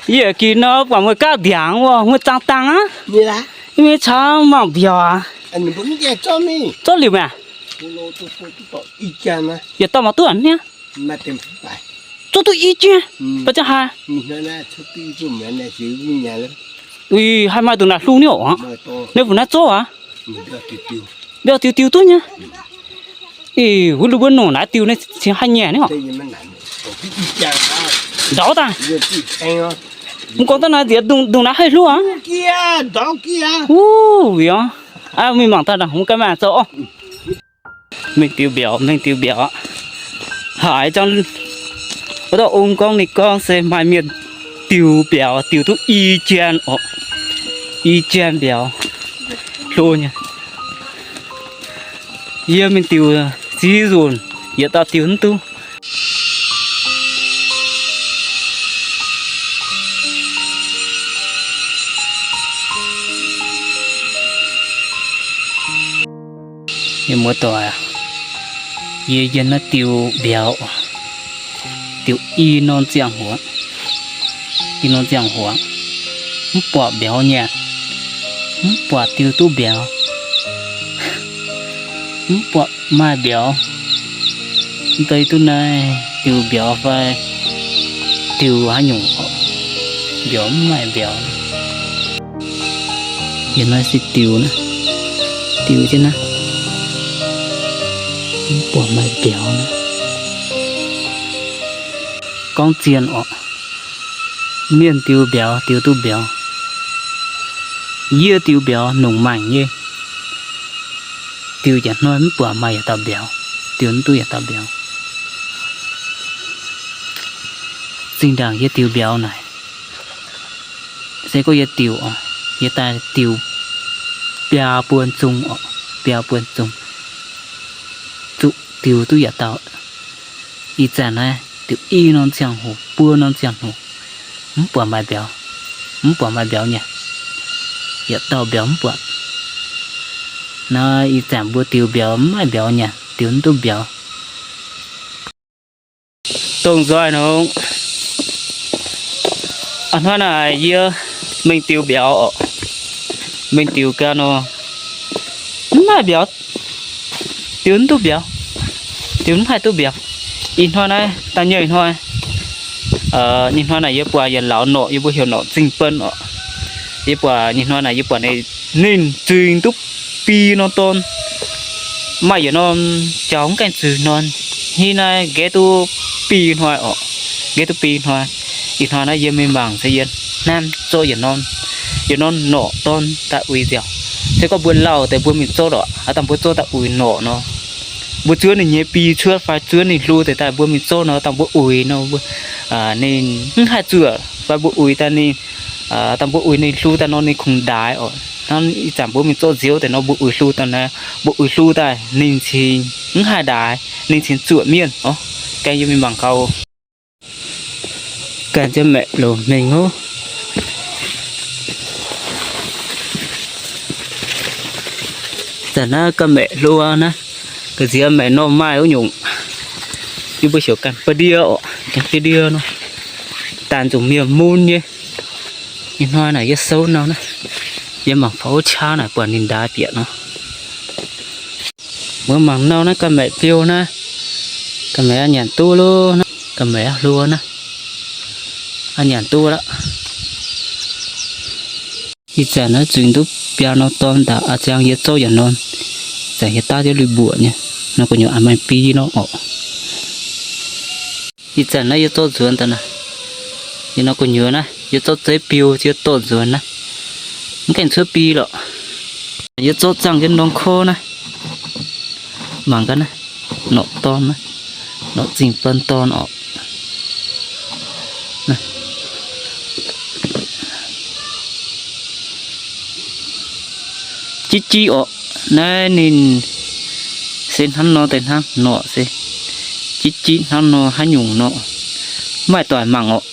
Yie gih nor buatc meih gauh ndiangx wuov, meih zaangh dangh aqv. Yie mingh caux mangc mbiauz aqv. Zorqv liuz mi'aqv. Yietc dauh mangc duqv a'hneiv. Zorqv duqv i jien. Baac ziangh haaix? Ih, haih maaih ndongc naaic hlo niouv oc. Naaiv mbuo naaiv zorqv aqv. Mbiauz diuh diuh duqv nyei. Ih, wuov lu mbuo nongc naaiv diuh naaiv cingx haaix nyungc niouv oc. Ndauv daaih. Mv gorngv daaih naaiv nziex ndongc naaiv haih hlo aqv. Wuov, mingh mangc daaih, mv ganh maaih zoux oc. Mingh diux mbiauz, mingh diux mbiauz. Haiz zangv wuov dauh ong gorngv, ninh gorngv se maaih mienh diux mbiauz, diux duqv i jien oc. I jien mbiauz hlo nyei. Yie mingh diux ziex nzunc, yietc dauh diux mv duqv. Mienh muoz-doic aac, yie yiem naaiv diux mbiauz, diux i norm ziangh hoc, i norm ziangh hoc, mv buatc mbiauz nyanc, mv buatc diux duqv mbiauz, mv buatc maaih mbiauz. Mv deix duqv naaiv diux mbiauz fai diux haaix nyungc, mbiauz mv maaih mbiauz. Yiem naaiv se diux naaiv, diux jienv naaiv, mv buatc maaih mbiauz naaiv. Gorngv zien oc, mienh diux mbiauz, diux duqv mbiauz. Yie diux mbiauz nongc maengc nyei. Diux yietc hnoi mv buatc maaih yietc dauh mbiauz, diux mv duqv yietc dauh mbiauz. Zinh ndaangc yie diux mbiauz naaic, se gorngv yie diux oc, yie daaih diux biaa buon zung oc, biaa buon zung, zuqc diux duqv yietc dauh. Ih zanc naaiv diux i norm ziangh hoc, buo norm ziangh hoc, mv buatc maaih mbiauz, mv buatc maaih mbiauz nyanc, yietc dauh mbiauz mv buatc. Naaiv ih zanc mbuo diux mbiauz mv maaih mbiauz nyanc, diux mv duqv mbiauz. Dongh nzoih nor, a'hnoi naaic yie mingh diux mbiauz oc, mingh diux gau nor, mv maaih mbiauz, diux mv duqv mbiauz, diux mv haih duqv mbiauz. Ih hnoi naaiv da'nyeic hnoi, nyei hnoi naaic yie buatc yietc lauz norqc, yie mbuo heuc norqc zingh bun oc. Yie buatc nyei hnoi naaic yie buatc ninh, ninh zuingx duqv biei norm dorn. Maaih yietc norm jaux mv gaengh zuqc norm, hnangv naaiv nqaeqv duqv biei hnoi oc, nqaeqv duqv biei hnoi. Ih hnoi naaiv yie mingh mangc se yie hnamv zorqv yietc norm, yietc norm norqc dorn daaih uix nziaauc. Se gorngv mbuo lauh deix mbuo mingh zorqv lorqc, aav dangh mbuo zorqv daaih uix norqc nor, mbuo zuov ninh nyei biei cuotv fai zuov ninh hlu deix daaih mbuo mingh zorqv nor, dangh mbuo uix nor, ninh mv haih zuoqc fai mbuo uix daaih ninh, dangh mbuo uix ninh hlu daaih nor ninh kungx ndaix oc. Hnangv ih zanc mbuo mingh zorqv nziouv deix nor mbuo uix hlu daaih naaiv, mbuo uix hlu daaih ninh cingx mv haih ndaix, ninh cingx zuoqc mienh oc. Gaengh yie mingh mangc gau. Ganh ziouc maeqc loz mingh ov. Zanc naaiv ga'maeqc hlo naaiv, ga'nziex maeqc norm maaih wuov nyungc, yie mbuo heuc ganh ba'ndie oc, ganh ba'ndie nor, daanh nzunc mienh mun nyei. Ih hnoi naaic yie souv nor naaiv, yie mangc faaux wuov qaqv naaic buatc ninh ndaix bieqc nor. Mbuo mangc nor naaiv ga'maeqc biou naaiv, ga'maeqc aqv nyanc duqv lo naaiv, ga'maeqc aqv hlo naaiv, aqv nyanc duqv laqv. Ih zanc naaiv zuingx duqv biaa norm dorn daaih, a'ziang yie zorqv yietc norm, zanc yie daav jienv lui mbuoqc nyei, nor gu'nyuoz aqc maaih biei nor orqc. Ih zanc naaiv yie zorqv nzuonx daaih naaiv, yie nor gu'nyuoz naaiv yie zorqv zeiv biou yie dorh nzuonx naaiv, mv gaengh cuotv biei lorqc. Yie zorqv zangh jienv norm korv naaiv, mangc gaax naaiv, norqc dorn naaiv, norqc zingh bun dorn orqc. Jitv jitv orqc, naaiv ninh se hnangv nor deix hnangv norqc se jitv jitv hnangv nor haaix nyungc nor, mv maaih doic mangc orqc.